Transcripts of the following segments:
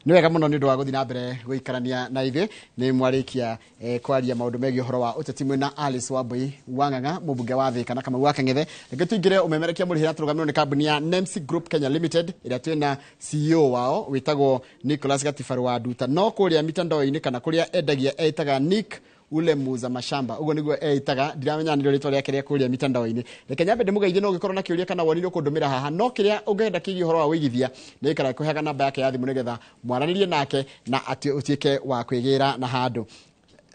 Nĩ wega mũno nĩ ũndũ wa gũthiĩ na mbere gũikarania na ithuĩ. Nĩ mwarĩkia kwaria maũndũ megiĩ ũhoro wa ũteti mwĩna Alice Wambui Wang'ang'a, mũmbunge wa Thĩka na Kamau wa Kang'ethe. Reke tũingĩre ũmemerekia mũrĩhĩra tũrũgamĩrĩrwo nĩ kambuni ya Nemsi Group Kenya Limited, ĩrĩa twĩna CEO wao wĩtagwo Nicholas Gatibaru wa Nduta. No kũrĩa mitandao-inĩ kana kũrĩa endagia etaga Nick ule muuza mashamba, ũguo nĩguo eĩtaga. Ndiramenya nĩrĩo rĩtwa rĩake rĩa kũrĩa mitandao-inĩ. Reke nyambe ndĩmũgeithie, no ũngĩkorwo na kĩũria kana woni nĩ ũkũndũmĩra haha, no kĩrĩa ũngĩenda kĩgiĩ ũhoro wa ũigithia nĩ gĩikara kũheaga namba yake ya thimũ nĩgetha mwaranĩrie nake na atĩ ũtuĩke wa kwĩgĩra na handũ.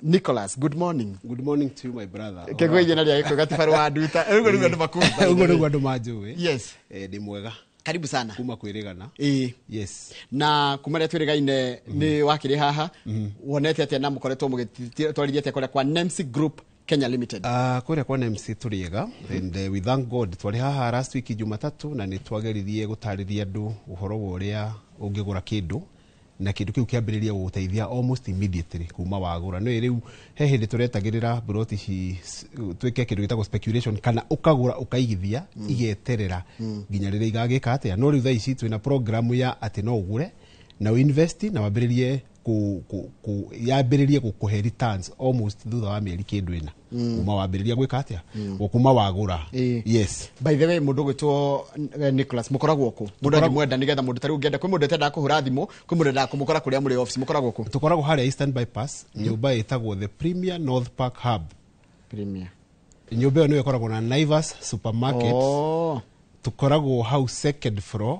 Nicholas, good morning. Good morning to you, my brother. Kĩgũithie na rĩa Gĩkũyũ, Gatibaru wa Nduta, ũguo nĩguo andũ makũĩ. Ũguo nĩguo andũ manjũĩ. Yes. Ndĩ mwega. Karibu sana. Kuma kwĩrĩgana. Ĩĩ. Yes. Na kuma rĩrĩa twĩrĩgaine nĩ wakĩrĩ haha, wonete atĩa na mũkoretwo mũgĩtwarithia atĩa kũrĩa kwa Nemsi Group Kenya Limited? Kũrĩa kwa Nemsi tũrĩ ega and we thank God. Twarĩ haha last week Jumatatu na nĩ twageririe gũtarĩria andũ ũhoro wa ũrĩa ũngĩgũra kĩndũ na kĩndũ kĩu kĩambĩrĩria gũgũteithia almost immediately kuma wagũra. Nĩ rĩu he hĩndĩ tũretagĩrĩra buroti ici twĩke kĩndũ gĩtagwo speculation, kana ũkagũra ũkaigithia igeterera nginya rĩrĩa igagĩka atĩa. No rĩu thaa ici twĩna program ya atĩ no ũgũre na ũinvest na wambĩrĩrie ku yambĩrĩrie gũkũhe returns almost thutha wa mĩeri kĩndũ ĩna kuma wambĩrĩria gwĩka atĩa, kuma wagũra. Yes. By the way, mũndũ ũgwĩtwo Nicholas, mũkoragwo kũ mũndũ angĩmwenda, nĩgetha mũndũ tarĩu ũngĩenda, kwĩ mũndũ ũtendaga kũhũra thimũ, kwĩ mũndũ endaga kũmũkora kũrĩa mũrĩ office, mũkoragwo kũ? Tũkoragwo harĩa Eastern Bypass, nyũmba ĩtagwo the Premier North Park Hub. Premier. Nyũmba ĩyo nĩyo ĩkoragwo na Naivas Supermarket. Tũkoragwo hau second floor,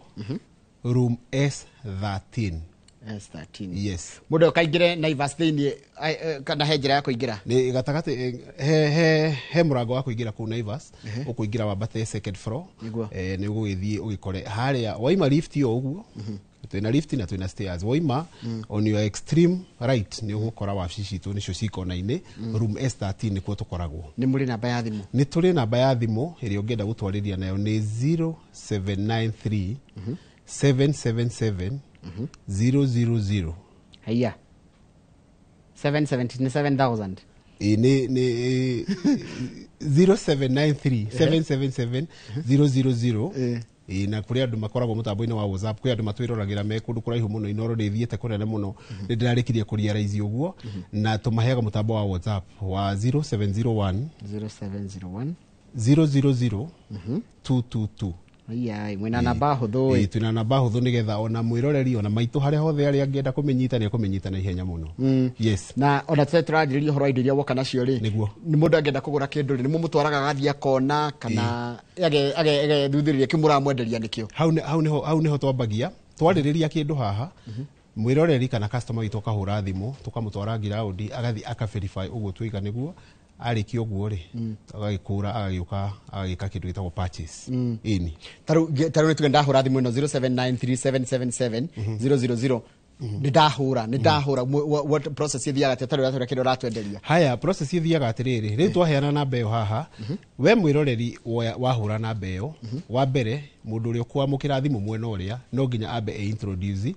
room S13. S13. Yes. Mũndũ ũkaingĩre Naivas thĩinĩ kana he njĩra ya kũingĩra? Nĩ gatagatĩ, he mũrango wa kũingĩra kũu Naivas, ũkũingĩra wambate second floor. Nĩ ũgũgĩthiĩ ũgĩkore harĩa waima lift o ũguo, twĩna lift na twĩna stairs, waima on your extreme right nĩ ũgũkora wabici citũ nĩcio ci kona-inĩ, room S13 nĩkuo tũkoragwo. Nĩ mũrĩ namba ya thimũ? Nĩ tũrĩ namba ya thimũ ĩrĩa ũngĩenda gũtwarĩria nayo, nĩ 0793 777 000. Haiya, 777,000? Ĩ, nĩ 0793 777 000. Ĩ, na kũrĩ andũ makoragwo mũtambo-inĩ wa WhatsApp, kwĩ andũ matwĩroragĩra me kũndũ kũraihu mũno. Inoro ndĩthiĩte kũnene mũno, nĩ ndĩrarĩkirie kũrealize ũguo, na tũmaheaga mũtambo wa WhatsApp wa 0701 0701 000 222. Haiya, mwĩna namba hũthũ. Ĩ, twĩna namba hũthũ nĩgetha ona mwĩroreri ona maitũ harĩa hothe arĩa angĩenda kũmĩnyita nĩ ekũmĩnyita na ihenya mũno. Yes. Na ona tũtarĩ tũranjĩrĩria ũhoro wa indo iria woka nacio rĩ, nĩ mũndũ angĩenda kũgũra kĩndũ rĩ, nĩ mũmũtwaraga agathiĩ akona kana agethuthĩrĩria kĩu mũramwenderia nĩkĩo? Hau nĩho twambagia twarĩrĩria kĩndũ haha, mwĩroreri kana customer witũ akahũra thimũ, tũkamũtwara ground, agathiĩ akaverify ũguo twaiga nĩguo. Arĩkia ũguo rĩ, agagĩkũra, agagĩũka, agagĩka kĩndũ gĩtagwo purchase. Ĩni. Tarĩu nĩ tuge ndahũra thimũ ĩno 0793777000, nĩ ndahũra, what process ĩthiaga atĩa tarĩu ũratwĩra kĩrĩa ũratwenderia? Haya, process ithiaga atĩrĩrĩ, rĩu twaheana namba ĩyo haha, we mwĩroreri wahũra namba ĩyo, wa mbere mũndũ ũrĩa ũkwamũkĩra thimũ mwena ũrĩa no nginya ambe e introduce,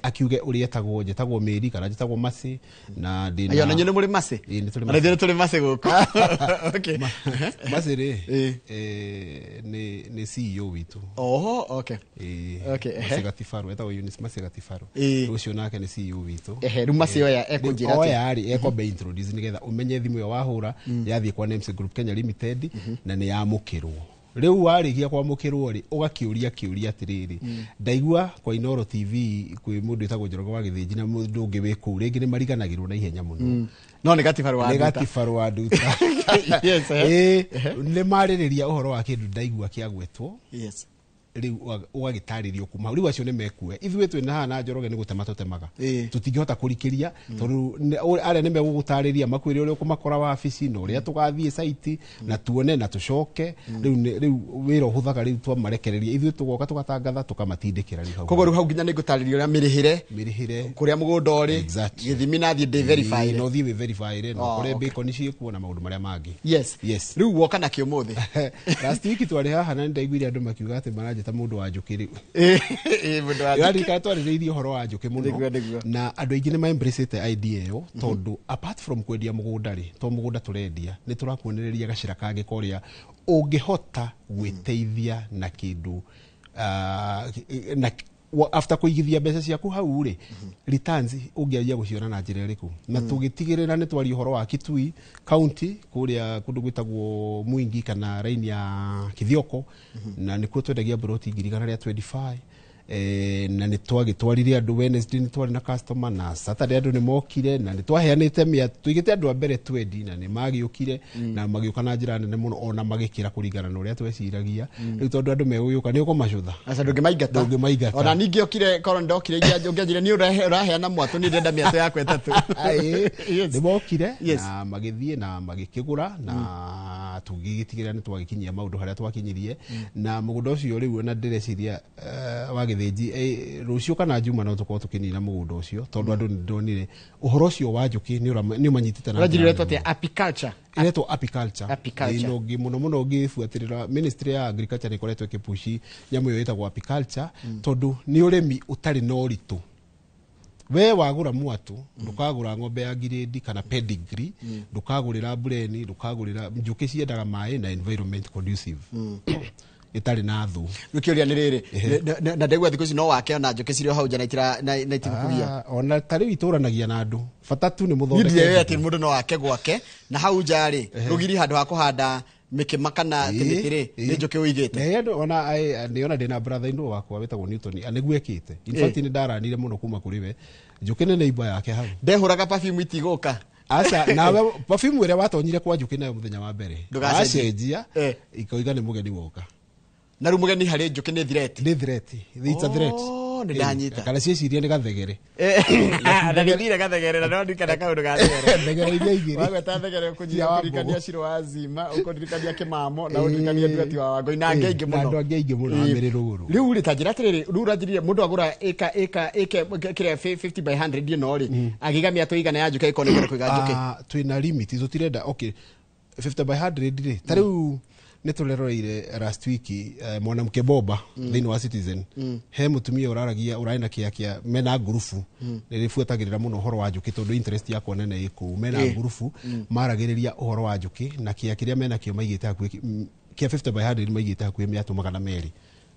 akiuge ũrĩa etagwo, njĩtagwo Mary kana njĩtagwo Masi na ndĩna Ayo, na inyuĩ nĩ mũrĩ Masi? Ĩĩ, nĩ tũrĩ. Ona ithuĩ nĩ tũrĩ Masi gũkũ. Okay. Masi rĩ, nĩ CEO witũ. Oho, okay. Ĩĩ, Okay. Masi Gatibaru, etagwo Eunice Masi Gatibaru. Ũcio nake nĩ CEO witũ. Ehe, rĩu Masi oya ekũnjĩra atĩa? Oya rĩ, ekwamba introduce nĩgetha ũmenye thimũ ĩyo wahũra yathiĩ kwa Names Group Kenya Limited na nĩ yamũkĩrwo. Rĩu warĩkia kwamũkĩrwo rĩ, ũgakĩũria kĩũria atĩrĩrĩ, ndaigua kwa Inoro TV kwĩ mũndũ wĩtagwo Njoroge wa Gĩthĩnji na mũndũ ũngĩ wĩ kũu, rĩngĩ nĩ mariganagĩrwo na ihenya mũno. No nĩ Gatibaru wa Nĩ Nduta. Gatibaru wa Nduta. Yes, eh. Ĩĩ, nĩ marĩrĩria ũhoro wa kĩndũ ndaigua kĩagwetwo. Rĩu ũgagĩtarĩrio kuma hau. Rĩu acio nĩ mekue, ithuĩ twĩna haha na Njoroge nĩ gũtema tũtemaga. Tũtingĩhota kũrikĩria tondũ arĩa nĩ megũgũtarĩria, makwĩre ũrĩa ũkũmakora wabici na ũrĩa tũgathiĩ site na tuone na tũcoke. Rĩu wĩra ũhũthaga, rĩu twamarekereria, ithuĩ tũgoka tũgatangatha, tũkamatindĩkĩra rĩu hau. Koguo rĩu hau nginya nĩ ngũtarĩrio ũrĩa mĩrĩhĩre, mĩrĩhĩre, kũrĩa mũgũnda ũrĩ, gĩthimi, na thiĩ ndĩ verify. Na ũthiĩ wĩ verify na ũkore bacon ciĩkuo na maũndũ marĩa mangĩ. Yes. Rĩu woka nakĩ ũmũthĩ? Last week twarĩ haha na nĩndaiguire andũ makiuga atĩ maranjĩta mũndũ wa njũkĩ rĩu. Ĩĩ, mũndũ wa njũkĩ. Nĩwaririkana twarĩrĩirie ũhoro wa njũkĩ mũno? Nĩguo. Na andũ aingĩ nĩ ma-embrace-ĩte idea ĩyo, tondũ apart from kwendia mũgũnda rĩ, to mũgũnda tũrendia, nĩ tũrakuonereria gacĩra kangĩ korĩa ũngĩhota gwĩteithia na kĩndũ na After kũigithia mbeca ciaku hau rĩ, returns ũngĩanjia gũciona na njĩra ĩrĩkũ? Na tũgĩtigĩrĩra nĩ twaria ũhoro wa Kitui County, kũrĩa kũndũ gwĩtagwo Mwingi kana raini ya Kithioko, na nĩkuo twendagia mburoti 125,000. Na nĩ twagĩtwarire andũ Wednesday, nĩ twarĩ na customer, na Saturday andũ nĩ mokire, na nĩ twaheanĩte mĩa tũigĩte andũ a mbere twendi, na nĩ magĩũkire na magĩũka na njĩra nene mũno, ona magĩkĩra kũringana na ũrĩa tweciragia. Rĩu tondũ andũ megũgĩũka, nĩ ũkũmacũtha. Aca, ndũngĩmaingata. Ndũngĩmaingata. Ona ningĩ okire, korwo ndokire, ũngĩanjire nĩ ũraheana mwatũ, niĩ ndĩrenda mĩatũ yakwa ĩtatũ. Yes. Nĩ mokire Yes. na magĩthiĩ na magĩkĩgũra, na tũgĩgĩtigĩrĩra nĩ twagĩkinyia maũndũ harĩa twakinyirie na mũgũnda ũcio. Rĩu ona ndĩreciria wa Gĩthĩnji, rũciũ kana Juma no tũkorwo tũkĩnina mũgũnda ũcio, tondũ andũ nĩ ndonire ũhoro ũcio wa njũkĩ nĩ ũmanyitĩte na Ũranjĩrire njĩra ũretwo nene atĩa? Apiculture? Mũno. Ĩretwo apiculture. Apiculture. Ĩĩ, na ũngĩ mũno mũno ũngĩbuatĩrĩra, ministry ya agriculture nĩ ĩkoretwo ĩkĩpushi nyamũ ĩyo ĩtagwo apiculture, tondũ nĩ ũrĩmi ũtarĩ na ũritũ. We wagũra mwatũ, ndũkagũra ng'ombe ya ngirĩndi kana pedigree, ndũkagũrĩra mbureni, ndũkagũrĩra njũkĩ. Ciendaga maĩ na environment conducive ĩtarĩ na thũ. Rĩu kĩũria nĩ rĩrĩ, na ndaigua thikũ ici no wake ona njũkĩ cirĩ o hau nja na na itigũkũgia. Ah, ona ta rĩu itũranagia na andũ, bata tu nĩ Niĩ mũthondeke ndirewe njũkĩ. atĩ mũndũ no wake gwake na hau nja rĩ, rũgiri, handũ ha kũhanda mĩkĩma kana tĩmĩtĩ rĩ, nĩ njũkĩ ũigĩte. Na andũ ona nĩ ona ndĩna brother in law wakwa wĩtagwo Newton, nĩguo ekĩte. In fact, nĩ ndaranire mũno kuma kũrĩ we. Njũkĩ nĩ neighbor yake hau. Ndehũraga perfume itigũka. Aca, nawe perfume ĩrĩa watonyire kwa njũkĩ nayo mũthenya wa mbere, Ndũgacenjie. wacenjia, ikoiga nĩ mũgeni woka. Na rĩu mũgeni harĩ njũkĩ nĩ threat. Nĩ threat, it's a threat. Oh, nĩ ndanyita. Kana ciĩcirie nĩ gathegere. Na nĩthire gathegere, na nondikana kaũndũ ga thegere. Thegere iria igĩrĩ. Wagweta thegere, ũkũnjia Cia wa kũririkania mbũgũ. Ciro wa Zima, ũkũndirikania Kĩmamo, na ũndirikania Nduati wa Wangũi na angĩ aingĩ Na mũno. andũ angĩ aingĩ mũno a Mĩrĩ Rũgũrũ. Rĩu rĩ, ta njĩra atĩrĩrĩ, rĩu ũranjĩrire mũndũ agũra ĩka ĩka ĩke kĩrĩa 50 by 100 ĩno rĩ, angĩiga mĩatũ igana ya njũkĩ, ĩkorwo nĩ kũiga njũkĩ? Ah, twĩna limit, tũtirenda, okay, 50 by 100 rĩ, ta rĩu nĩ tũreroreire last week, mwanamke boba thĩinĩ wa Citizen, he mũtumia ũraragia ũrarĩ na kĩa kĩa mena ngurubu, nĩ rĩbuatagĩrĩra mũno ũhoro wa njũkĩ tondũ interest yakwa nene ĩ kũu. Mena ngurubu maragĩrĩria ũhoro wa njũkĩ, na kĩa kĩrĩa mena kĩo maigĩte hakuhĩ kĩa 50 by 100, maigĩte hakuhĩ mĩatũ 200,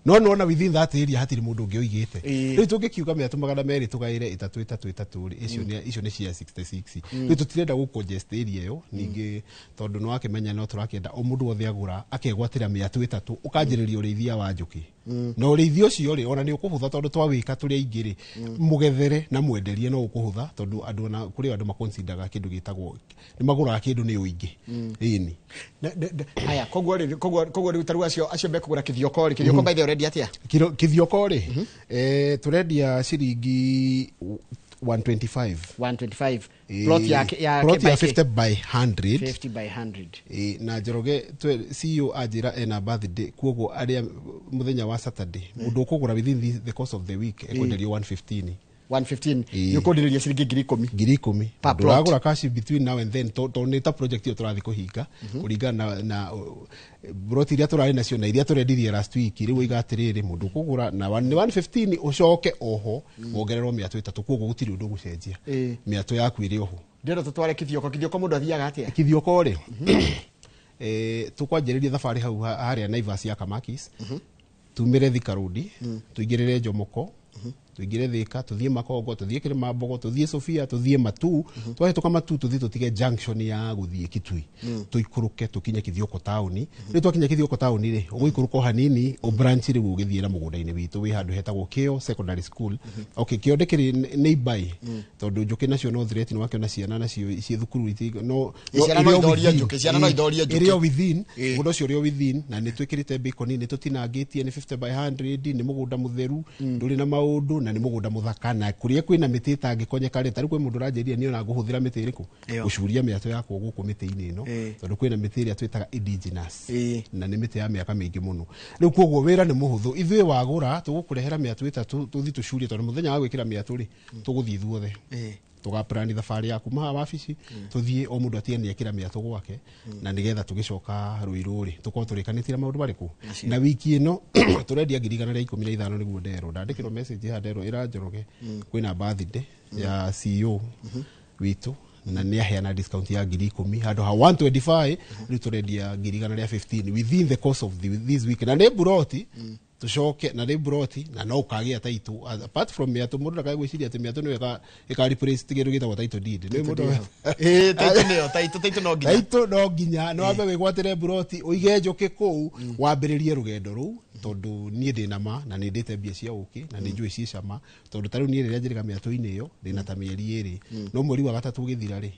no nona within that area hatirĩ mũndũ ũngĩ ũigĩte. Rĩu tũngĩkiuga mĩatũ 200 tũgaĩre ĩtatũ ĩtatũ ĩtatũ rĩ, icio nĩ icio nĩ cia 66. Rĩu tũtirenda gũ congest area ĩyo ningĩ, tondũ nĩ wakĩmenya no tũrakĩenda o mũndũ wothe agũra akegwatĩra mĩatũ ĩtatũ, ũkanjĩrĩria ũrĩithia wa njũkĩ. Na ũrĩithia ũcio rĩ, ona nĩ ũkũhũtha tondũ twawĩka tũrĩ aingĩ rĩ, mũgethere na mwenderie no ũkũhũtha, tondũ andũ ona kũrĩ andũ maconsideraga kĩndũ gĩtagwo nĩ magũraga kĩndũ nĩ ũingĩ, ĩni. Haya, koguo rĩ, koguo rĩu tarĩu acio mekũgũra Kĩthioko rĩ, Kĩthioko by the way ũrendia atĩa? Kithioko rĩ, tũrendia ciringi 125. 125 plot ya plot ya by 50 by 100. 50 by 100. Na Njoroge CEO anjĩra ena birthday, kuoguo arĩa mũthenya wa Saturday mũndũ ũkũgũra within the course of the week ekwenderio 115. 115? Ĩĩ. Nĩ ũkũndirĩria ciringi 10,000 10,000. Per plot. Ndũragũra cash between now and then, tondũ nĩ ta project ĩyo tũrathiĩ kũhinga kũringana na broti iria tũrarĩ nacio na iria tũrendirie last week. Rĩu oiga atĩrĩrĩ, mũndũ ũkũgũra na nĩ 115, ũcoke oho wongererwo mĩatũ ĩtatũ, koguo gũtirĩ ũndũ ũgũcenjia. Mĩatũ yaku ĩrĩ oho. Ndĩrenda tũtware Kithioko. Kithioko mũndũ athiaga atĩa? Kithioko rĩ, tũkwanjĩrĩria thabarĩ hau harĩa Naivas ya Kamakis, tumĩre Thika Road, tũingĩrĩre Jomoko, tũingĩre Thika, tũthiĩ Makongo, tũthiĩ Kĩrĩmambogo, tũthiĩ Sofia, tũthiĩ Matu. Twahĩtũka Matu, tũthiĩ tũtige junction ya gũthiĩ Kitui, tũikũrũke tũkinye Kithioko taũni. Rĩu twakinya Kithioko taũni rĩ, ũgũikũrũka o hanini ũbranch rĩu ũgĩthiĩ na mũgũnda-inĩ witũ wĩ handũ hetagwo Kĩo Secondary School. Okay, Kĩo ndĩkĩrĩ nĩ ibai, tondũ njũkĩ nacio no threat, nĩ wakĩona ciana nacio ciĩ thukuru no Ciana no ĩrĩ o ithorie within. njũkĩ, ciana no ithorie njũkĩ. Ĩrĩ o within mũgũnda ũcio ũrĩ o within, na nĩ twĩkĩrĩte bacon, nĩ tũtinangĩtie, nĩ 50 by 100, nĩ mũgũnda mũtheru, ndũrĩ na maũndũ, na nĩ mũgũnda mũthaka, na kũrĩa kwĩna mĩtĩ ĩtangĩkonyeka rĩ, tarĩu kwĩ mũndũ ũranjĩrire niĩ ona ngũhũthĩra mĩtĩ ĩrĩkũ gũcuria mĩatũ yakwa gũkũ mĩtĩ-inĩ ĩno, tondũ kwĩna mĩtĩ ĩrĩa twĩtaga indigenous, na nĩ mĩtĩ ya mĩaka mĩingĩ mũno. Rĩu koguo wĩra nĩ mũhũthũ. Ithuĩ wagũra, tũgũkũrehera mĩatũ ĩtatũ, tũthiĩ tũcurie, tondũ mũthenya wa gwĩkĩra mĩatũ rĩ, tũgũthiĩ ithuothe, tũgaplani thabarĩ ya kuma haha wabici, tũthiĩ, o mũndũ atige nĩekĩra mĩatũ gwake, na nĩgetha tũgĩcoka Rũirũ rĩ, tũkorwo tũrĩkanĩtie na maũndũ marĩkũ. Na wiki ĩno tũrendia 115,000, nĩguo nderwo, ndandĩkĩrwo message haha, nderwo ĩra Njoroge kwĩna birthday ya CEO witũ, na nĩ aheana discount ya 10,000 handũ ha 125. Rĩu tũrendia 115,000 within the course of this week, na nĩ mburoti. Tucoke na nĩ broti na no ũkagĩa title. Apart from mĩatũ, mũndũ ndakae gwĩciria atĩ mĩatũ nĩyo ĩka replace kĩndũ gĩtagwo title deed. Nĩ mũndũ Ĩĩ, title nĩyo title, title no nginya. Title no nginya no wambe wĩgwatĩre broti, ũige njũkĩ kũu, wambĩrĩrie rũgendo rũu, tondũ niĩ ndĩna ma na nĩ ndĩte mbia cia ũkĩ na nĩ njũĩ ciĩ cama, tondũ ta rĩu niĩ rĩrĩa njĩrĩga mĩatũ-inĩ ĩyo ndĩna ta mĩeri 2, no mweri wa gatatũ ũgĩthira rĩ,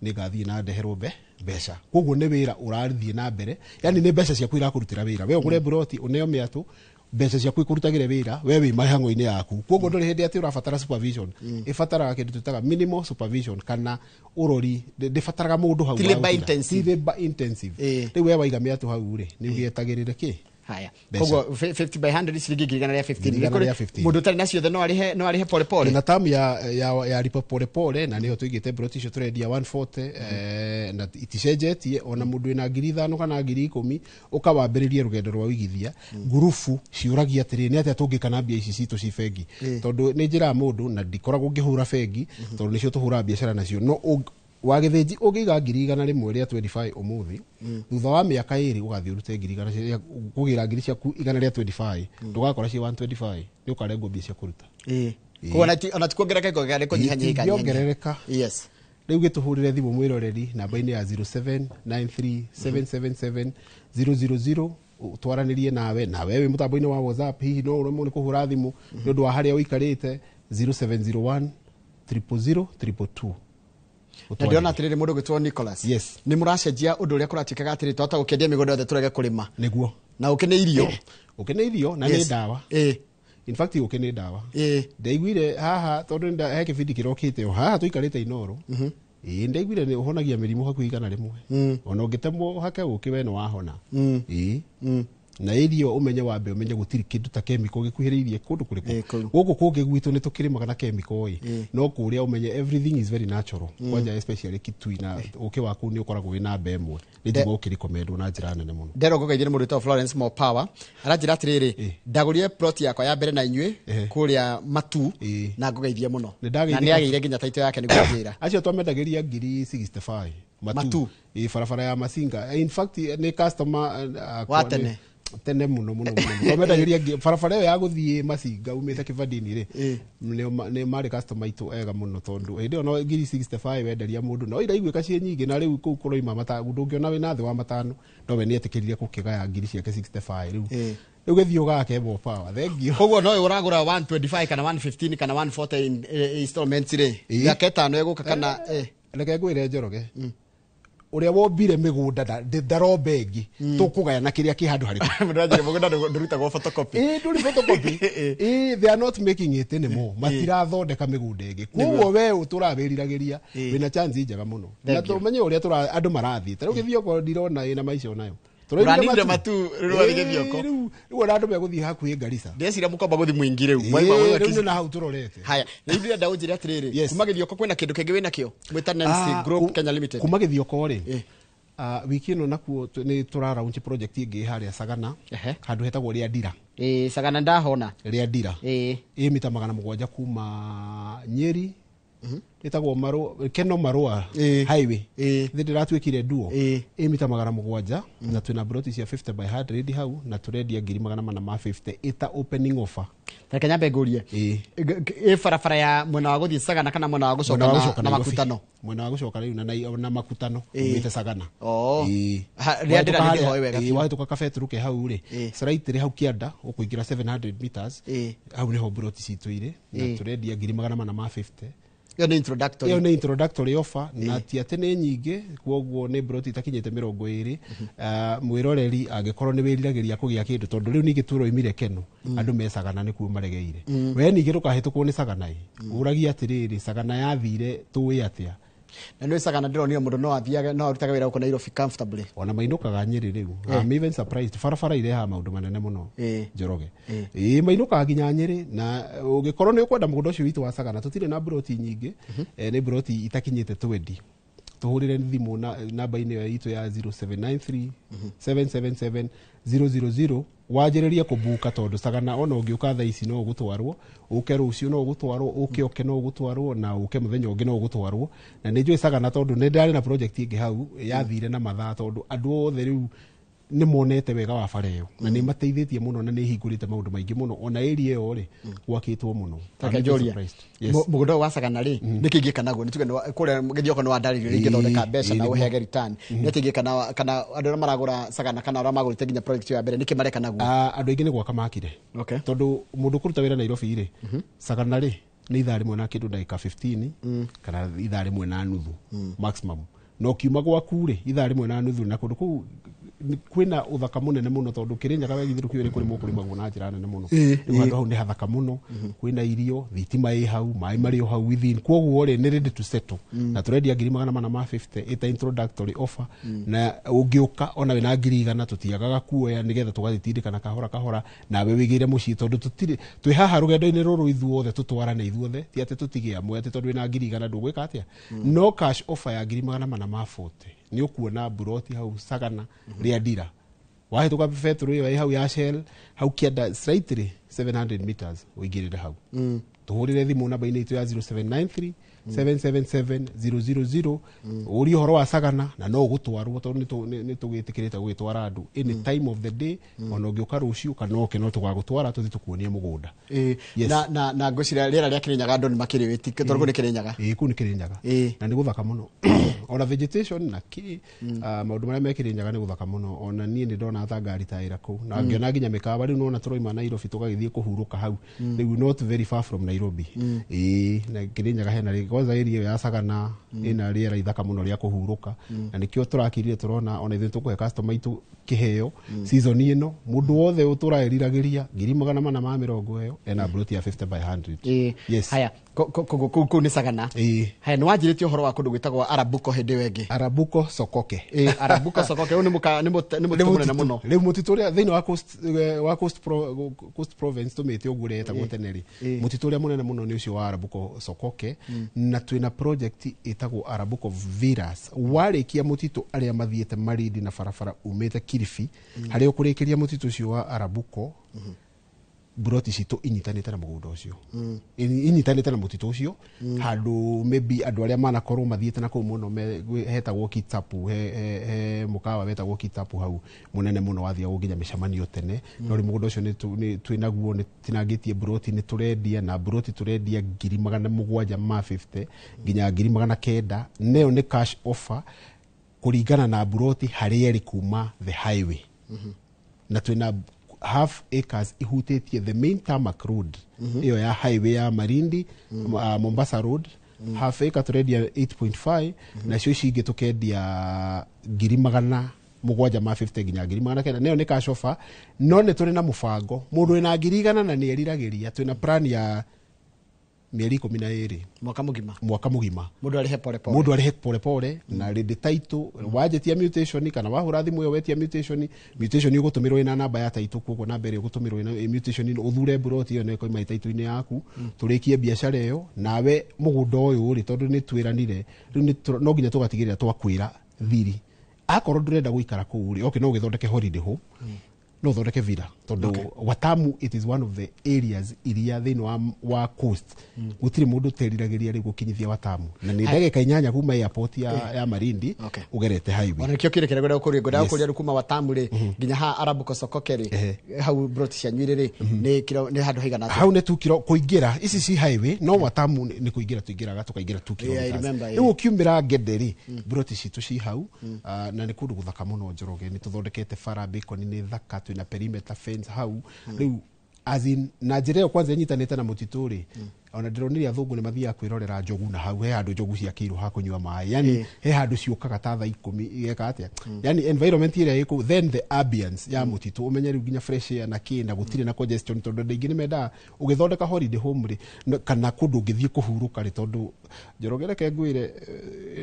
nĩ ngathiĩ na ndeherwo mbeca. Koguo nĩ wĩra ũrathiĩ na mbere, yani nĩ mbeca ciaku irakũrutĩra wĩra. We ũgũre broti, ũneo mĩatũ, mbeca ciaku ikũrutagĩre wĩra we wĩ mahang'o-inĩ yaku. Koguo ndũrĩ hĩndĩ atĩ ũrabatara supervision. Ĩbataraga kĩndũ twĩtaga minimal supervision kana ũrori, ndĩbataraga mũndũ hau Ti wa labor gũtira. intensive. Ti labor intensive. Rĩu we waiga mĩatũ hau rĩ, nĩ ũgĩetagĩrĩre kĩ. Haya. Mbeca. Koguo 50 by 100, ciringi 115,000. 115,000. Mũndũ ũtarĩ na ciothe no arĩhe pole pole. Na tamu ya lipa pole pole, na nĩyo tũigĩte broti icio tũrendia 140, na iticenjetie. Ona mũndũ wĩna 5,000 kana 10,000, ũkawambĩrĩrie rũgendo rwa ũigithia. Ngurubu ciũragia atĩrĩ, nĩ atĩa tũngĩka na mbia ici citũ ci bengi? Tondũ nĩ njĩraga mũndũ na ndikoragwo ngĩhũra bengi, tondũ nĩcio tũhũraga biacara nacio, no wagĩthĩnji ũngĩiga 125,000 ũmũthĩ, thutha wa mĩaka 2 ũgathiĩ ũrute ngiri igana kũgĩra ngiri ciaku 125, ndũgakora ciĩ 125, nĩ ũkarengwo mbia cia kũruta. Koguo ona ti kuongerereka ikuongerereka, nĩ kũnyihanyihia. Itingĩongerereka. Rĩu gĩtũhũrĩre thimũ mwĩroreri namba-inĩ ya 0793777000, twaranĩrie nawe. Nawe wĩ mũtambo-inĩ wa WhatsApp, hihi no ũremwo nĩ kũhũra thimũ nĩ ũndũ wa harĩa ũikarĩte, 0701 000 222. Na ndĩrona atĩrĩrĩ, mũndũ ũgĩtwo Nicholas, nĩ mũracenjia ũndũ ũrĩa kũratuĩkaga atĩrĩ, twahota gũkĩendia mĩgũnda yothe tũrege kũrĩma. Nĩguo. Na ũkĩ nĩ irio. Ũkĩ nĩ irio na nĩ ndawa. In fact, ũkĩ nĩ ndawa. Ndaiguire haha tondũ he kĩbindi kĩrokĩte o haha tũikarĩte Inoro. Ĩĩ, ndaiguire nĩ ũhonagia mĩrimũ hakuhĩ 100. Ona ũngĩtemwo hake ũkĩ, we nĩ wahona. Ĩĩ, na irio ũmenye, wambe ũmenye gũtirĩ kĩndũ ta chemical gĩkuhĩrĩirie kũndũ kũrĩkũ. Kũu. Gũkũ kũngĩ gwitũ nĩ tũkĩrĩmaga na chemical ĩ, no kũrĩa ũmenye everything is very natural. Kwanja especially Kitui, na ũkĩ waku nĩ ũkoragwo wĩ namba ĩmwe, nĩ njigua ũkĩrecommendwo na njĩra nene mũno. Nderwo ngũgeithie nĩ mũndũ wĩtagwo Florence More Power, aranjĩra atĩrĩrĩ, ndagũrire plot yakwa ya mbere na inyuĩ kũrĩa Matu, na ngũgeithie mũno. Nĩ ndageithĩka. Na nĩ agĩire nginya title yake nĩguo njĩra. Acio twamendagĩria ngiri 65 Matu. Matu. Ĩ, barabara ya Masinga. In fact nĩ customer akwa. Wa tene. Tene mũno mũno mũno. Twamendagĩria barabara ĩyo ya gũthiĩ Masinga umĩte Kĩbandini rĩ, nĩ marĩ customer aitũ ega mũno, tondũ hĩndĩ ĩyo no ngiri 65 wenderia mũndũ no iraiguĩka ciĩ nyingĩ, na rĩu kũu kũroima ndũngĩona wĩna thĩ wa matano, no we nĩ etĩkĩrire gũkĩgaya ngiri ciake 65 rĩu. Rĩu gĩthiĩ ũgake more power, thank you. Koguo no ũragũra 125 kana 115 kana 140 in installments rĩ, mĩaka 5 ĩgũka kana Reke ngwĩre Njoroge, ũrĩa wombire mĩgũnda ndaromba ĩngĩ, tũkũgayana kĩrĩa kĩ handũ harĩkũ. Mũndũ anjĩre mũgũnda ndũrutagwo photocopy. Ĩĩ, ndũrĩ photocopy. Ĩĩ, they are not making it anymore, matirathondeka mĩgũnda ĩngĩ, koguo we ũtũraga wĩriragĩria, wĩna chance njega mũno na Thank you. tũmenye ũrĩa andũ marathiĩ. Ta rĩu Gĩthioko ndirona ĩna maica onayo. Ũraninire Matu, rĩu wathiĩ Gĩthioko. Rĩu ona andũ megũthiĩ hakuhĩ Garissa. Ndĩreciria mũkomba gũthiĩ mwingi rĩu. Rĩu nĩ na hau tũrorete. Haya, rĩu ndĩrenda ũnjĩre atĩrĩrĩ, kuma Gĩthioko kwĩna kĩndũ kĩngĩ wĩnakĩo mwĩta Nancy Group Kenya Limited? Kuma Gĩthioko rĩ, wiki ĩno nakuo nĩ tũra launch project ĩngĩ harĩa Sagana, handũ hetagwo Rĩandira. Ĩĩ, Sagana ndahona. Rĩandira ĩ mita 700 kuma Nyeri, ĩtagwo Keno Marũa highway. Thĩ ndĩratuĩkire nduo. Ĩ mita 700, na twĩna broti cia 50 by 100 hau, na tũrendia ngiri 450 ĩta opening offer. Reke nyambe ngũrie. Ĩ barabara ya mwena wa gũthiĩ Sagana kana mwena wa gũcoka? Mwena wa gũcoka Na Nairobi. Makutano? Mwena wa gũcoka rĩu na Makutano umĩte Sagana. Rĩandĩra Wahĩtũka nĩ ndĩhoe wega biũ. Wahĩtũka kabetũrũ ke hau rĩ, slightly hau kĩanda ũkũingĩra 700 meters, hau nĩho broti citũ irĩ, na tũrendia ngiri 450. Ĩyo nĩ introductory? Ĩyo nĩ introductory offer, na ti atĩ nĩ nyingĩ, koguo nĩ broti itakinyĩte 20. Mwĩroreri, angĩkorwo nĩ wĩriragĩria kũgĩa kĩndũ, tondũ rĩu ningĩ tũroimire Keno, andũ me Sagana nĩkuo maregeire. We ningĩ ndũkahĩtũkwo nĩ Sagana ĩ, ũragia atĩrĩrĩ, Sagana yathire tũĩ atĩa? Na nĩ Sagana ndĩronire mũndũ no athiage, no arutage wĩra gũkũ Nairobi comfortably. Ona mainũkaga Nyĩrĩ rĩu. I'm even surprised, barabara irehaga maũndũ manene mũno, Njoroge. Ĩĩ, mainũkaga nginya Nyĩrĩ, na ũngĩkorwo nĩ ũkwenda mũgũnda ũcio witũ wa Sagana, tũtirĩ na broti nyingĩ, nĩ broti itakinyĩte 20. Tũhũrĩre thimũ na namba-inĩ ĩyo itũ ya 0793 777 000, wanjĩrĩrie kũbuka, tondũ Sagana ona ũngĩũka thaa ici no ũgũtwarwo, ũke rũciũ no ũgũtwarwo, ũke ũke no ũgũtwarwo, na ũke mũthenya ũngĩ no ũgũtwarwo. Na nĩ njũĩ Sagana, tondũ nĩ ndarĩ na project ĩngĩ hau yathire na mathaa, tondũ andũ othe rĩu Nĩ monete wega wa bara ĩyo na nĩ mateithĩtie mũno na nĩ ihingũrĩte maũndũ maingĩ mũno. Ona area ĩyo rĩ, gwakĩtwo mũno. Reke I'm njũrie. surprised. Yes. Mũgũnda ũyũ wa Sagana rĩ, nĩkĩ ingĩka naguo? Nĩ tuge kũrĩa Gĩthioko nĩ wandarĩrio rĩ, ingĩthondeka mbeca na ũheage return. Nĩ atĩa ingĩka na kana andũ arĩa maragũra Sagana kana arĩa magũrĩte nginya project ĩyo ya mbere, nĩkĩ mareka naguo? Ah, andũ aingĩ nĩ gwaka makire. Tondũ mũndũ kũruta wĩra Nairobi rĩ, Sagana rĩ, nĩ ithaa rĩmwe na kĩndũ ndagĩka 15 kana ithaa rĩmwe na nuthu maximum. Na ũkiuma gwaku rĩ, ithaa rĩmwe na nuthu, na kũndũ kũu kwĩna ũthaka mũnene mũno, tondũ Kĩrĩnyaga we githĩ kĩũĩ nĩ kũrĩmwo kũrĩmagwo na njĩra nene mũno. Rĩu handũ hau nĩ hathaka mũno, kwĩna irio, thitima ĩ hau, maĩ marĩ o hau within. Koguo rĩ, nĩ ready to settle, na tũrendia 450,000 ĩta introductory offer. Na ũngĩũka ona wĩna 100,000, tũtiagaga kuoya nĩgetha tũgagĩtindĩkana kahora kahora nawe wĩgĩre mũciĩ, tondũ tũtirĩ twĩ haha rũgendo-inĩ rũrũ ithuothe, tũtwarane ithuothe, ti atĩ tũtige amwe atĩ tondũ wĩna 100,000 ndũgwĩka atĩa. No cash offer ya 440,000 nĩ ũkuona buroti hau Sagana rĩa ndira wahĩtũka betũrũ ĩyo ĩ hau ya Shell hau kĩanda, slightly 700 meters ũingĩrĩre hau. Tũhũrĩre thimũ namba-inĩ itũ ya 0793 777 000, ũrie ũhoro wa Sagana na no ũgũtwarwo, tondũ nĩ tũgĩtĩkĩrĩte gũgĩtwara andũ any time of the day. Ona ũngĩũka rũciũ kana oke, no tũgagũtwara tũthiĩ tũkuonie mũgũnda. Yes. Na ngwĩciria rĩera rĩa Kĩrĩnyaga andũ nĩ makĩrĩũĩ, tondũ kũu nĩ Kĩrĩnyaga. Ĩĩ, kũu nĩ Kĩrĩnyaga. Na nĩ gũthaka mũno, ona vegetation na kĩ, maũndũ marĩa me Kĩrĩnyaga nĩ gũthaka mũno. Ona niĩ nĩ ndona ta ngari ta ĩra kũu na ngĩona nginya mĩkawa. Rĩu nona tũroima Nairobi tũgagĩthiĩ kũhurũka hau rĩu, not very far from Nairobi. Ĩĩ, na Kĩrĩnyaga hena kwanza area ĩyo ya Sagana ĩna rĩera ithaka mũno rĩa kũhurũka, na nĩkĩo tũrakirire tũrona ona ithuĩ tũkũhe customer aitũ kĩheo season ĩno. Mũndũ wothe ũtũraĩriragĩria 440,000 ĩyo ena plot ya 50 by 100. Yes. Haya, kũu nĩ Sagana. Haya, nĩ wanjĩrĩtie ũhoro wa kũndũ gwĩtagwo Arabuko hĩndĩ ĩyo ĩngĩ. Arabuko Sokoke. Ĩĩ, Arabuko Sokoke, ũyũ nĩ nĩ mũtitũ mũnene mũno. Rĩu mũtitũ ũrĩa thĩinĩ wa coast, wa coast province tũmĩte ũguo ũrĩa yetagwo tene rĩ, mũtitũ ũrĩa mũnene mũno nĩ ũcio wa Arabuko Sokoke, na twĩna project ĩtagwo Arabuko Villas. Warĩkia mũtitũ, arĩa mathiĩte Malindi na barabara umĩte Kilifi, harĩa ũkũrĩkĩria mũtitũ ũcio wa Arabuko, buroti citũ inyitanĩte na mũgũnda ũcio, inyitanĩte na mũtitũ ũcio. Handũ maybe andũ arĩa manakorwo mathiĩte na kũu mũno hetagwo Kitapu, he mũkawa wetagwo Kitapu hau mũnene mũno wathiagwo nginya mĩcemanio tene. No rĩu mũgũnda ũcio nĩ twĩnaguo, nĩ tinangĩtie buroti, nĩ tũrendia, na buroti tũrendia 750,000 nginya 900,000. Nayo nĩ cash offer kũringana na buroti harĩa ĩrĩ kuma the highway. Na twĩna half acres ihutĩtie the main tarmac road ĩyo ya highway ya Malindi, Mombasa Road. Half acre tũrendia 8.5, nacio ici ingĩ tũkendia 750,000 nginya 900,000. Nayo nĩ cash offer, no nĩ tũrĩ na mũbango. Mũndũ wĩna 100,000 na nĩ eriragĩria, twĩna plan ya mĩeri 12. Mwaka mũgima. Mwaka mũgima. Mũndũ arĩhe pole pole. Mũndũ arĩhe pole pole na rĩndĩ title wanjĩtia mutation kana wahũra thimũ ĩyo wetia mutation, mutation ũgũtũmĩrwo ĩna namba ya title. Koguo namba ĩrĩa ũgũtũmĩrwo ĩna mutation ũthure buroti ĩyo na ĩkoima title-inĩ yaku, tũrĩkie biacara ĩyo nawe. Mũgũnda ũyũ rĩ, tondũ nĩ twĩranire rĩu no nginya tũgatigĩrĩra twakwĩra thiri. Akorwo ndũrenda gũikara kũu rĩ, okay, no ũgĩthondeke holiday home, no ũthondeke villa, tondũ Watamu, it is one of the areas iria thĩinĩ wa coast gũtirĩ mũndũ ũteriragĩria rĩu gũkinyithia Watamu, na nĩ ndagĩka 8 kuma airport ya Malindi ũgerete highway. Ona nĩkĩo kĩrĩ kĩrĩa ngwenda gũkũria, ngwenda gũkũria rĩu kuma Watamu rĩ nginya ha Arabuko Sokoke rĩ, hau broti cianyu irĩ rĩ, nĩ handũ haigana atĩa? Hau nĩ 2 kilo kũingĩra ici ci highway, no Watamu nĩ kũingĩra tũingĩraga tũkaingĩra 2 Yeah, I kilometers. remember, yeah. Rĩu ũkiumĩra Ngende rĩ, broti citũ ci hau. Na nĩ kũndũ gũthaka mũno Njoroge, nĩ tũthondekete bara bacon nĩ thaka, twĩna perimeter fence hau rĩu, as in na njĩra ĩyo kwanza ĩnyitanĩte na mũtitũ rĩ. Ona ndĩronire athũngũ nĩ mathiaga kwĩrorera njogu na hau he handũ njogu ciakĩirwo ha kũnyua maĩ, yani he handũ ciũkaga ta thaa 10 igeka atĩa, yani environment ĩrĩa ĩkũu, then the ambience ya mũtitũ, ũmenye rĩu nginya fresh air na kĩ, na gũtirĩ na congestion, tondũ andũ aingĩ nĩ mendaga ũgĩthondeka holiday home rĩ, kana kũndũ ũngĩthiĩ kũhurũka rĩ, tondũ Njoroge, reke ngwĩre,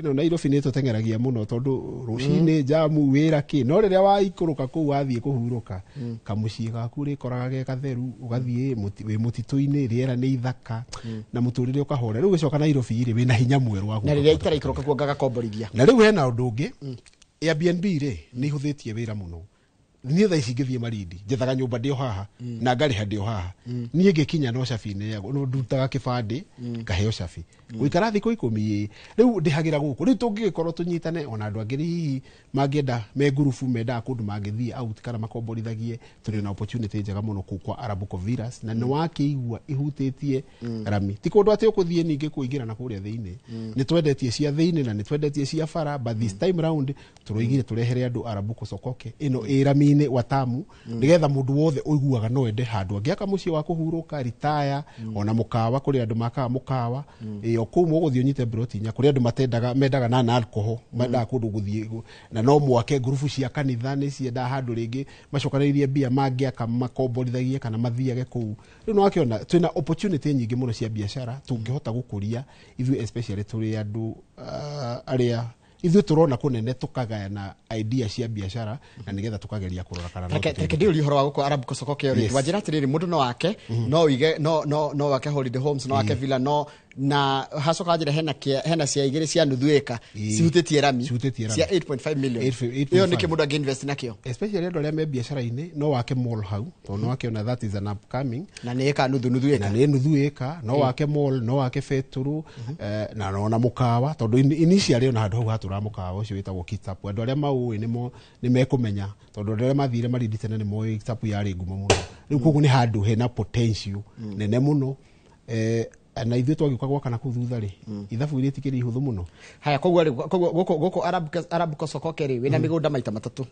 ĩno Nairobi nĩ ĩtũteng'eragia mũno, tondũ rũcinĩ jamu wĩra kĩ, no rĩrĩa waikũrũka kũu wathiĩ kũhurũka, kamũciĩ gaku rĩkoraga ge gatheru, ũgathiĩ wĩ mũtitũ-inĩ, rĩera nĩ ithaka na mũtũrĩre ũkahora. Rĩu ũgĩcoka Nairobi rĩ, wĩna hinya mwerũ wa Na gũka rĩrĩa kũndũ. itaraikũrũka kuo ngagakomborithia. Na rĩu hena ũndũ ũngĩ, Airbnb rĩ, nĩ ihũthĩtie wĩra mũno. Niĩ thaa ici ngĩthiĩ Marindi njethaga nyũmba ndĩ o haha na ngarĩha ndĩ o haha. Niĩ ngĩkinya no cabi neagwo, no ndutaga kĩbandĩ ngaheo cabi gũikara thikũ 10 ĩ. Rĩu ndĩhagĩra gũkũ. Rĩu tũngĩgĩkorwo tũnyitane ona andũ angĩ hihi mangĩenda me ngurubu mendaga kũndũ mangĩthiĩ out kana makomborithagie, tũrĩ na opportunity njega mũno kũu kwa Arabuko Villas, na nĩ wakĩigua ihutĩtie rami. Ti kũndũ atĩ ũkũthiĩ ningĩ kũingĩra na kũrĩa thĩinĩ. Nĩ twendetie cia thĩinĩ na nĩ twendetie cia bara, but this time round tũroigire tũrehere andũ Arabuko Sokoke ĩno ĩ rami-inĩ Watamu, nĩgetha mũndũ wothe ũiguaga no ende handũ angĩaka mũciĩ wa kũhurũka ritaya, ona mũkawa, kũrĩ andũ makaga mũkawa. Ĩ, o kũu mũgũthiĩ ũnyite broti inya. Kũrĩ andũ matendaga, mendaga na alcohol, mendaga kũndũ gũthiĩ na no mwake ngurubu cia kanitha nĩ ciendaga handũ rĩngĩ macokanĩrĩrie mbia mangĩaka makomborithagie kana mathiage kũu. Rĩu nĩ wakĩona twĩna opportunity nyingĩ mũno cia biacara tũngĩhota gũkũria ithuĩ, especially tũrĩ andũ arĩa ithuĩ tũrona kũnene, tũkagayana idea cia biacara na nĩgetha tũkageria kũrora kana no Reke tũteithĩke. Ndĩũrie ũhoro wa gũkũ Arabuko Sokoke rĩ. Yes. Wanjĩra atĩrĩrĩ, mũndũ no ake, no ũige, no wake holiday homes, no wake villa, no na hacoka wanjĩra hena hena cia igĩrĩ cia nuthu ĩka cihutĩtie rami, Cihutĩtie rami. cia 8.5 million. 8.5. Ĩyo nĩkĩ mũndũ angĩ invest nakĩo? Especially andũ arĩa me biacara-inĩ, no wake mall hau, tondũ no wakĩona that is an upcoming. Na nĩ ĩka nuthu nuthu Na ĩka. nĩ nuthu ĩka, no wake mall, no wake betũrũ, na ona mũkawa, tondũ initially ona handũ hau hatũraga mũkawa ũcio wĩtagwo Kitapu. Andũ arĩa maũĩ nĩmo nĩ mekũmenya, tondũ andũ arĩa mathire Malindi tene nĩ moĩ Kitapu yarĩ ngumo mũno. Rĩu koguo nĩ handũ hena potential nene mũno. Na ithuĩ twagĩũka gwaka na kũu thutha rĩ, ithabu iria itikĩrĩ ihũthũ mũno. Haya, koguo rĩ, koguo gũkũ Arabuko Sokoke rĩ, wĩna mĩgũnda maita matatũ,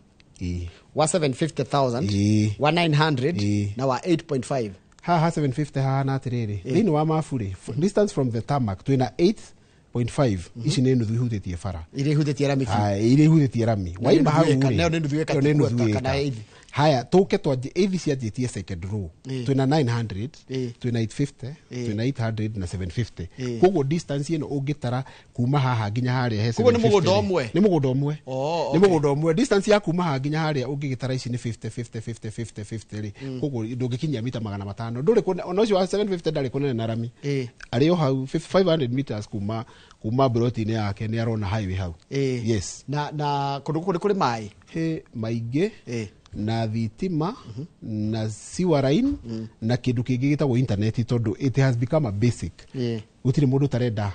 wa 750,000, wa 900, na wa 8.5. Haha 750 hahana atĩrĩrĩ, thĩinĩ wa mabu rĩ, distance from the tarmac twĩna 8.5. Ici nĩ nuthu ihutĩtie bara. Iria ihutĩtie rami biũ. Haya, iria ihutĩtie rami. Na nĩ Waima hau nuthu ĩka, rĩ, nayo nĩ nuthu ĩka, ĩyo nĩ ti nuthu quarter ĩka. kana eighth. Haya, tũke twanjie eighth cianjĩtie second row. Twĩna 900, twĩna 850, twĩna 800 na 750. Koguo distance ĩno ũngĩtara kuma haha nginya harĩa he Koguo nĩ 750 mũgũnda rĩ, ũmwe? Nĩ mũgũnda ũmwe. Oh, Nĩ okay. mũgũnda ũmwe. Distance ya kuma haha nginya harĩa ũngĩgĩtara ici nĩ 50 50 50 50 50 rĩ, koguo ndũngĩkinyia mita 500. Ndũrĩ kũne, ona ũcio wa 750 ndarĩ kũnene na rami. Arĩ o hau 500 meters kuma broti-inĩ yake nĩ arona highway hau. Yes. Na kũndũ gũkũ nĩ kũrĩ maĩ? He maingĩ na thitima na sewer line na kĩndũ kĩngĩ gĩtagwo internet, tondũ it has become a basic. Gũtirĩ mũndũ ũtarenda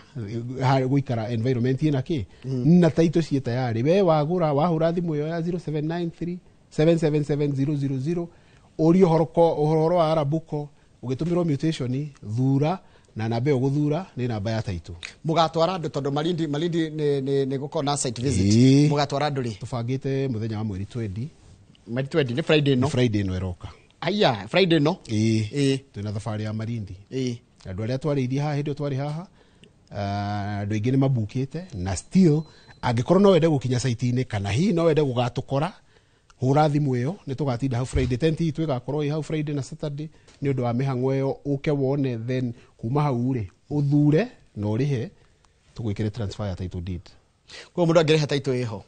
gũikara environment ĩna kĩ na taito ciĩ tayarĩ. We wagũra, wahũra thimũ ĩyo ya 0793 777000, ũrie ũhoro wa Arabuko, ũgĩtũmĩrwo mutation, thura na namba ĩyo gũthura nĩ namba ya taito. Mũgatwara andũ, tondũ Malindi nĩ gũkorwo na site visit. Mũgatwara andũ rĩ? Tũbangĩte mũthenya wa mweri 20. Mweri 20 nĩ Friday ĩno? Friday ĩno ĩroka. Aya, Friday ĩno. Ĩĩ. Twĩna thabarĩ ya Malindi. Andũ arĩa twarĩirie haha hĩndĩ ĩyo twarĩ haha, andũ aingĩ nĩ mabukĩte, na still angĩkorwo no wende gũkinya site-inĩ kana hihi no wende gũgatũkora, hũra thimũ ĩyo, nĩ tũgatinda hau Friday. Tent itũ ĩgakorwo ĩ hau Friday na Saturday nĩ ũndũ wa mĩhang'o ĩyo, ũke wone, then kuma hau rĩ, ũthure na ũrĩhe, tũgwĩkĩre transfer ya title deed. Koguo mũndũ angĩrĩha title ĩho?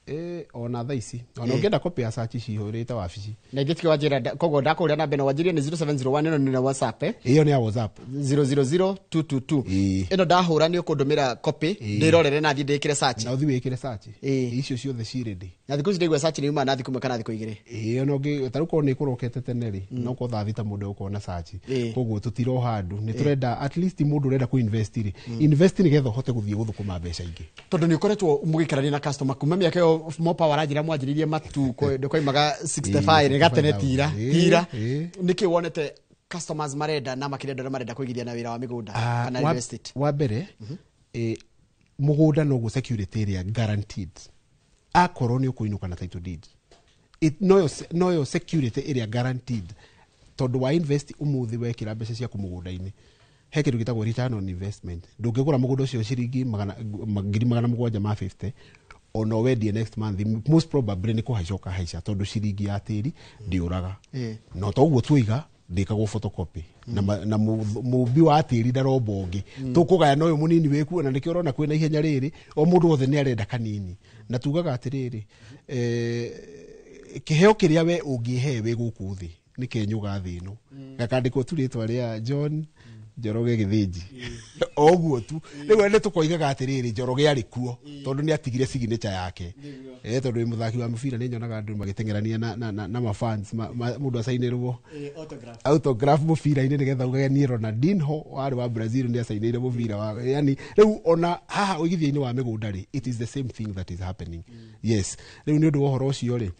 Ĩ, ona thaa ici ona ũngĩenda copy ya search cihũrĩte wabici. Na ithuĩ tikĩ wanjĩra koguo ndakũrĩa namba ĩno wanjĩrie nĩ 0701, ĩno nĩ na WhatsApp, eh? Ĩyo nĩ ya WhatsApp. 000222. Ĩno ndahũra nĩ ũkũndũmĩra copy ndĩrorere na thiĩ ndĩkĩre search. Na ũthiĩ wĩkĩre search. Icio ciothe ci ready. Na thikũ ici ndaigua search nĩ yuma na thikũ ĩmwe kana thikũ igĩrĩ. Ĩĩ, ona ũngĩ ta rĩu korwo nĩ ĩkũrokete tene rĩ, no korwo thaa thita mũndũ egũkorwo na search. Koguo tũtiroha andũ, nĩ tũrenda at least mũndũ ũrenda kũ invest rĩ, invest nĩgetha ũhote gũthiĩ gũthũkũma mbeca ingĩ. Tondũ nĩ ũkoretwo mũgĩikarania na customer kuma mĩaka ĩyo Mo Power aranjĩra mwanjĩrĩirie matu ndũkoimaga 65 nĩ gatene tira tira. Nĩkĩ wonete customers marenda na makĩria andũ arĩa marenda kũigithia na wĩra wa mĩgũnda kana real estate? Wa mbere, mũgũnda noguo security ĩrĩa guaranteed, akorwo nĩ ũkũinũka na title deed. Noyo security ĩrĩa guaranteed, tondũ wa invest ũmũthĩ, wekĩra mbeca ciaku mũgũnda-inĩ, he kĩndũ gĩtagwo return on investment. Ndũngĩgũra mũgũnda ũcio ciringi 750,000 ona wendie next month, most probably nĩ kũhaica ũkahaica, tondũ ciringi ya tĩri ndĩũraga. No toguo tuiga ndĩkagwo photocopy na, na mũmbi wa tĩri ndaromba ũngĩ tũkũgayana ũyũ mũnini wĩkuo, na nĩkĩo ũrona kwĩna ihenya rĩrĩ, o mũndũ wothe nĩ arenda kanini. Na tugaga atĩrĩrĩ, kĩheo kĩrĩa we ũngĩhe wĩ gũkũ thĩ nĩ kenyũ ga thĩ ĩno, gakandĩkwo tu rĩtwa rĩa John. Njoroge Gĩthĩnji o ũguo tu. Rĩu nĩ tũkoigaga atĩrĩrĩ, Njoroge arĩ kuo tondũ nĩ atigire signature yake. Tondũ wĩ mũthaki wa mũbira nĩ nyonaga andũ magĩteng'erania na mafans mũndũ acainĩrwo autograph mũbira-inĩ nĩgetha ugage niĩ Ronaldinho warĩ wa Brazil nĩ acainĩire mũbira wa, yani rĩu ona haha ũigithia-inĩ wa mĩgũnda rĩ, it is the same thing that is happening. Yes, rĩu nĩ ũndũ wa ũhoro ũcio rĩ,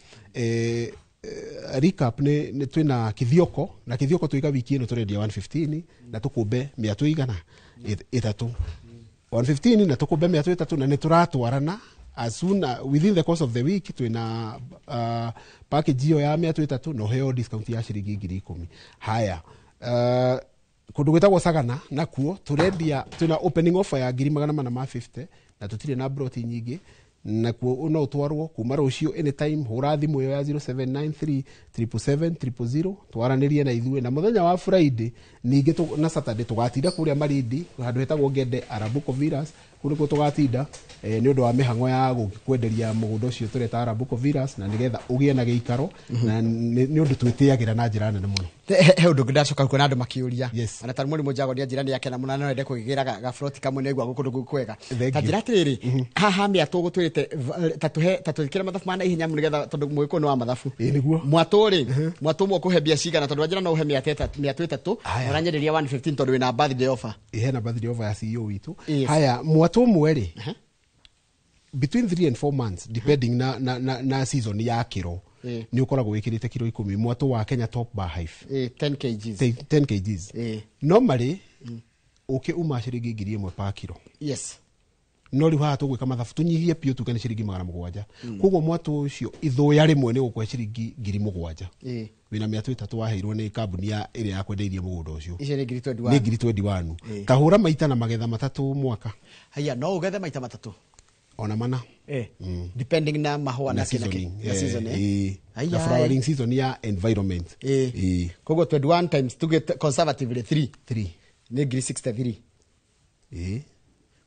recap nĩ twĩna Kithioko, na Kithioko tũiga wiki ĩno tũrendia 115 na tũkũmbe mĩatũ igana ĩtatũ, 115 na tũkũmbe mĩatũ ĩtatũ, na nĩ tũratwarana as soon within the course of the week twĩna package ĩyo ya mĩatũ ĩtatũ na ũheo discount ya ciringi 10,000. Haya, kũndũ gwĩtagwo Sagana nakuo tũrendia, twĩna opening offer ya 450,000 na tũtirĩ na broti nyingĩ, nakuo no ũtwarwo kuma rũciũ anytime. Hũra thimũ ĩyo ya 0793 777 000 twaranĩrie na ithuĩ. Na mũthenya wa Friday ningĩ na Saturday tũgatinda kũrĩa Malindi handũ hetagwo Ngende Arabuko Villas. Kũu nĩkuo tũgatinda nĩ ũndũ wa mĩhang'o ya gũkwenderia mũgũnda ũcio tũreta Arabuko Villas, na nĩgetha ũgĩe na gĩikaro, na nĩ ũndũ twĩtĩagĩra na njĩra nene mũno. He ũndũ ũngĩ ndacoka kuona andũ makĩũria. Yes. Ona tarĩ mũrimũ Njago nĩ anjĩra nĩ akena mũno na no ende kũgĩra gaburoti kamwe nĩ aigua gũkũ kũndũ kwega. Thank Ta you. njĩra atĩrĩrĩ, haha mĩatũ gũtwĩrĩte ta tũhe, ta twĩkĩre mathabu ma naihenya mũno nĩgetha tondũ mũgĩkũyũ nĩ wa mathabu. Ĩĩ, nĩguo. Mwatũ rĩ, mwatũ ũmwe ũkũhe mbia cigana? Tondũ wanjĩra no ũhe mĩatũ ĩtatũ. Haya. Ũranyenderia 115 tondũ wĩna birthday offer. Hena birthday offer ya CEO witũ. Yes. Haya, mwatũ ũmwe rĩ, between 3 and 4 months depending na season ya kĩro, nĩ ũkoragwo wĩkĩrĩte kiro 10, mwatũ wa Kenya Top Bar Hive. 10 kgs. 10 kgs. Normally ũkĩ uma ciringi 1,000 per kiro. No rĩu haha tũgwĩka mathabu tũnyihie biũ, tuge nĩ ciringi 700. Koguo mwatũ ũcio ithũya rĩmwe nĩ gũkũhe ciringi 7,000. Wĩna mĩatũ ĩtatũ waheirwo nĩ kambuni ya ĩrĩa yakwendeirie mũgũnda ũcio. Icio nĩ ngiri Nĩ 21. ngiri 21. Ta hũra maita na magetha matatũ mwaka. Haya, no ũgethe maita matatũ? Ona mana. Depending na mahũa na na kĩ na kĩ. seasoning. Na season. Aya, Na flowering season ya environment. Koguo 21 times tuge conservatively 3. 3. Nĩ ngiri 63.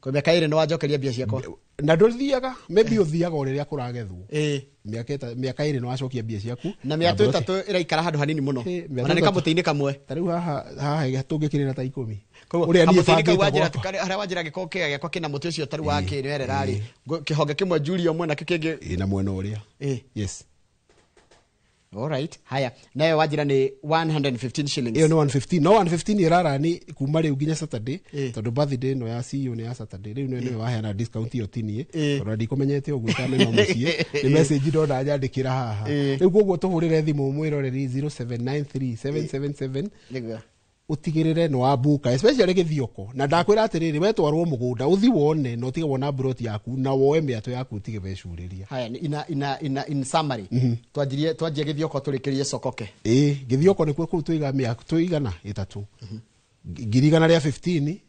Kwa mĩaka ĩrĩ nĩ wanjokeria mbia ciakwa. Na ndũthiaga, maybe ũthiaga o rĩrĩa kũragethwo. Mĩaka ĩrĩ nĩ wacokia mbia ciaku. Na mĩatũ broti. ĩtatũ ĩraikara handũ hanini mũno. Mĩatũ Ona nĩ ĩtatũ. kamũtĩ-inĩ kamwe. Ta rĩu haha tũngĩkĩrĩra ta 10. Koguo Ũrĩa niĩ kamũtĩ-inĩ kau bangĩte wanjĩra gwakwa. harĩa wanjĩra gĩkorwo kĩga gĩakwa kĩna mũtĩ ũcio tarĩu wa kĩmerera rĩ, kĩhonge kĩmwe Julia ũmwe nakĩo kĩngĩ. Na mwena ũrĩa. Yes. Alright. Haya, nayo wanjĩra nĩ 115 shillings. Ĩyo nĩ 115, no 115 ĩrarani kuma rĩu nginya Saturday, tondũ birthday ĩno ya CEO nĩ ya Saturday. Rĩu nĩwe waheana discount ĩyo tinie, tondũ ndikũmenyete ũguo itanema mũciĩ, nĩ message ndona nyandĩkĩra haha. Rĩu koguo tũhũrĩre thimũ mwĩroreri 0793 777 Nĩguo. Ũtigĩrĩre nĩ wabuka, especially Gĩthioko. Na ndakwĩra atĩrĩrĩ, wetwarwo mũgũnda ũthi wone na ũtige wona broti yaku na woe mĩatũ yaku ũtige wecurĩria. Haya, in summary, twanjirie twanjie Gĩthioko tũrĩkĩrie Sokoke. Ĩĩ, Gĩthioko nĩkuo kũu tũiga mĩatũ igana ĩtatũ, 115,000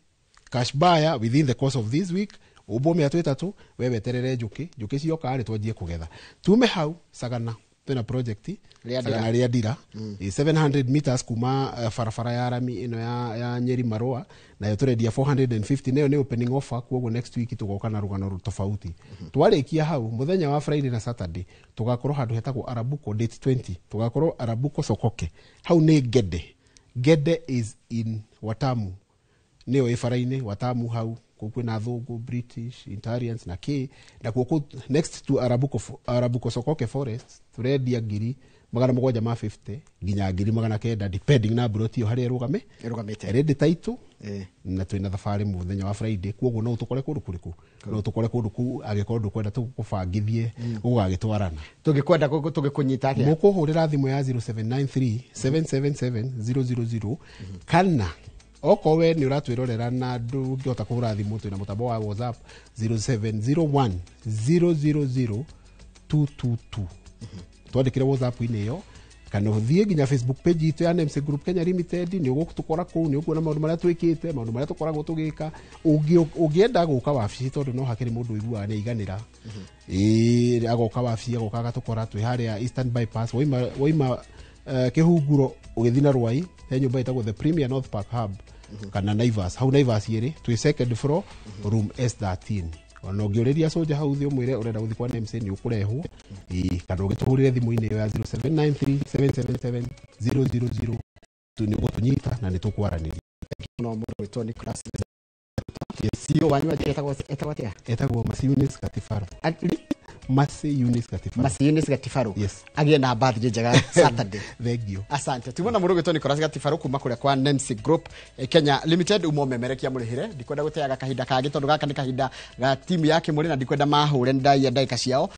cash buyer within the course of this week, ũmbwo mĩatũ ĩtatũ, we weterere njũkĩ, njũkĩ cioka rĩ twanjie kũgetha. Tume hau Sagana twĩna project Rĩandĩra. Sagana Rĩandĩra. 700 meters kuma barabara ya rami ĩno ya Nyeri Marũa, nayo tũrendia 450, nayo nĩ opening offer. Koguo next week tũgoka na rũgano tofauti. Twarĩkia hau, mũthenya wa Friday na Saturday tũgakorwo handũ hetagwo Arabuko, date 20 tũgakorwo Arabuko Sokoke. Hau nĩ Ngede. Ngede is in Watamu, nĩyo ĩ bara-inĩ Watamu hau kũu kwĩna athũngũ, British, Italians na kĩ. Na kuo kũu next to Arabuko, Arabuko Sokoke forest tũrendia 750,000 nginya 900,000 depending na broti ĩyo harĩa ĩrũgame Ĩrũgamĩte. Ready title. Na twĩna thabarĩ mũthenya wa Friday, koguo no ũtũkore kũndũ kũrĩkũ, no ũtũkore kũndũ kũu angĩkorwo ndũkwenda tũgũbangithie ũgagĩtwarana. Tũngĩkwenda tũngĩkũnyita atĩa? Mũkũhũrĩra thimũ ya 0793 777 000, kana okorwo we nĩ ũratwĩrorera na ndũngĩhota kũhũra thimũ, twĩna mũtambo wa WhatsApp 0701 000 222. Twandĩkĩre WhatsApp-inĩ ĩyo, kana ũthiĩ nginya Facebook page itũ ya NMC Group Kenya Limited, nĩ ũgũtũkora kũu, nĩ ũkuona maũndũ marĩa twĩkĩte, maũndũ marĩa tũkoragwo tũgĩka. Ũngĩenda gũka wabici, tondũ no hakĩrĩ mũndũ ũiguaga nĩ aiganĩra, ĩĩ, agoka wabici, agoka agatũkora twĩ harĩa Eastern Bypass, waima Kĩhunguro ũgĩthiĩ na Rwai, he nyũmba ĩtagwo The Premier North Park Hub kana Naivas. Hau Naivas ĩrĩ twĩ second floor, room S13. Ona ũngĩũrĩria soja hau thĩ ũmwĩre ũrenda gũthiĩ kwa NMC nĩ ũkũrehwo. Ĩĩ, kana ũgĩtũhũrĩre thimũ-inĩ ĩyo ya 0793 777 000 nĩ ũgũtũnyita na nĩ tũkwaranĩria. Mũno mũndũ wĩtwo Nicholas. Yes. CEO wanyu etagwo atĩa? Etagwo Mercy Eunice Katifaro. Mercy Eunice Katifaro. Mercy Eunice Gatifaro. Yes. Agĩe na birthday njega Saturday. Thank you. Asante. Tumona mũndũ gwĩtwo Nicholas Gatifaro kuma kũrĩa kwa Nemsi Group Kenya Limited uma ũmemerekia mũrĩhĩre. Ndikwenda gũteaga kahinda kangĩ tondũ gaka nĩ kahinda ga timu ya Kĩmũrĩ na ndikwenda mahũre ndaiya ndagĩka ciao.